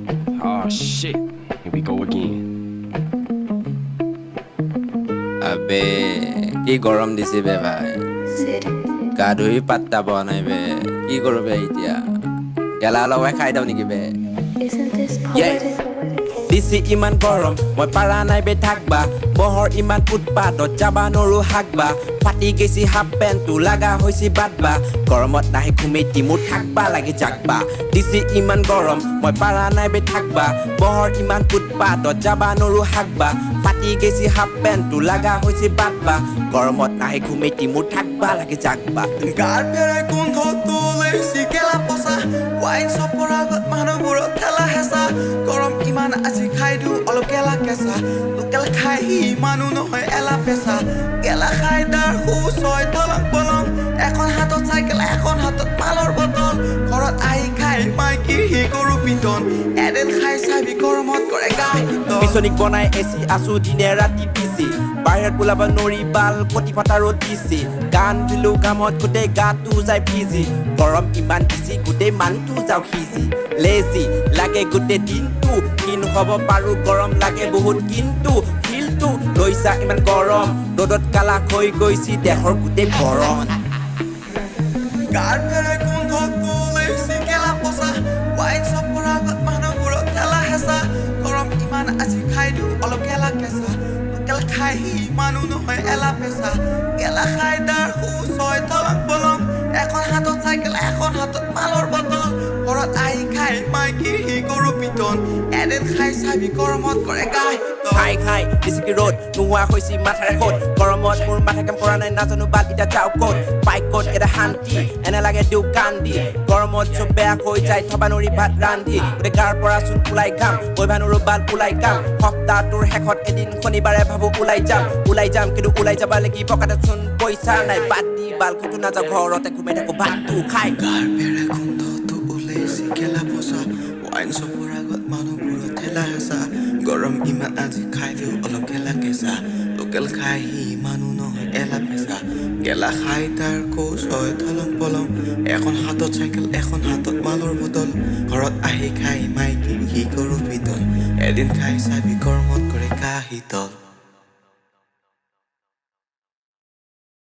Oh shit. Here we go again. আবে, কি গৰম দিছে বে ভাই। গা ধুই পাত্তা পোৱা নাই বে। কি কৰোঁ বে এতিয়া? গেলা লগাই খাই দিওঁ নেকি বে? Isn't this Yeah. poetic? দিছি ইমান গৰম, মই পাৰা নাই বে থাকবা। মহৰ ইমান উৎপাতত যাবা নৰো হাকবা। ফাটি গেছি হাফ পেণ্টটো, লাগা হৈছি বাটবা। গৰমত নাহি ঘুমেটি মোৰ, থাকবা লাগে জাগবা। দিছি ইমান গৰম, মই পাৰা নাই বে থাকবা। মহৰ ইমান উৎপাতত যাবা নৰো হাকবা। ফাটি গেছি হাফ পেণ্টটো, লাগা হৈছি বাটবা। গৰমত নাহি ঘুমেটি মোৰ, থাকবা লাগে জাগবা। গাৰ পেৰাই গোন্ধটো লৈছি গেলা পচা। ৱাইন শ্বপৰ আগত মানুহবোৰক ঠেলা হেঁচা। গৰম ইমান আজি, খাই দিওঁ অলপ গেলা কেঁচা। লোকেল খাই সি মানুহ নহয় এলা পেচা। গেলা খাই তাৰ শৌচ হয় তলং পলং। এখন হাতত চাইকেল, এখন হাতত মালৰ বটল। ঘৰত আহি খাই মাইকীৰ সি গৰু পিটন। এদিন খাই চাবি, গৰমত কৰে গা শীতল। বিচনীক বনাই এচি আছো দিনে ৰাতি পিছি। বাহিৰত ওলাব নৰি বাল, কটি ফটা ৰ'দ দিছে। গান দিলো ঘামত গোটেই গাটো যায় ভিজি। গৰম ইমান দিছি, গোটেই মানুহটো যাওঁ সিজি। লেজি লাগে গোটেই দিনটো, কিন হ'ব পাৰো, গৰম লাগে বহুত, কিন্তু ফিলটো লৈছা ইমান গৰম ৰ'দত কালা হৈ গৈছি দেহৰ গোটেই বৰণ। গাৰ পেৰাই গোন্ধটো লৈছি গেলা পচা। ৱাইন শ্বপৰ আগত মানুহবোৰক ঠেলা হেঁচা। গৰম ইমান আজি, খাই দিওঁ অলপ গেলা কেঁচা। লোকেল খাই সি মানুহ নহয় এলা পেচা। গেলা খাই তাৰ শৌচ হয় তলং পলং। এখন হাতত চাইকেল, এখন হাতত মালৰ বটল। ঘৰত আহি খাই মাইকীৰ সি গৰু পিটন। এদিন খাই চাবি, গৰমত কৰে গা শীতল। খাই খাই দিছে ৰ'দ, নোহোৱা হৈছে মাথাৰে সোঁত। গৰমত মোৰ মাথা কাম কৰা নাই, নাজানো বাল এতিয়া যাওঁ ক'ত। বাইকত এটা শান্তি এনে লাগে দিওঁ কান্দি। গৰমত চব বেয়া হৈ যায়, থবা নৰি ভাত ৰান্ধি। গোটেই গাৰ পৰা চোন ওলাই ঘাম, বহিবা নৰো বাল ওলাই কাম। সপ্তাহটোৰ শেষত এদিন শনিবাৰে ভাবো ওলাই যাম, ওলাই যাম, কিন্তু ওলাই যাব লাগি পকেটত চোন পইচা নাই। বাদ দি বাল, ক'তো নাযাওঁ, ঘৰতে ঘুমাই থাকো ভাতটো খাই। গাৰ পেৰা গোন্ধটো ওলাইছে গেলা পচা। ৱাইন শ্বপৰ আগত মানুহবোৰক ঠেলা হেঁচা। গৰম ইমান আজি, খাই দিওঁ অলপ গেলা কেঁচা। লোকেল খাই সি মানুহ নহয় এলা পেচা। গেলা খাই তাৰ শৌচ হয় থলং পলং। এখন হাতত চাইকেল, এখন হাতত মালৰ বটল। ঘৰত আহি খাই মাইকীৰ সি গৰু পিটন। এদিন খাই চাবি, গৰমত কৰে গা শীতল।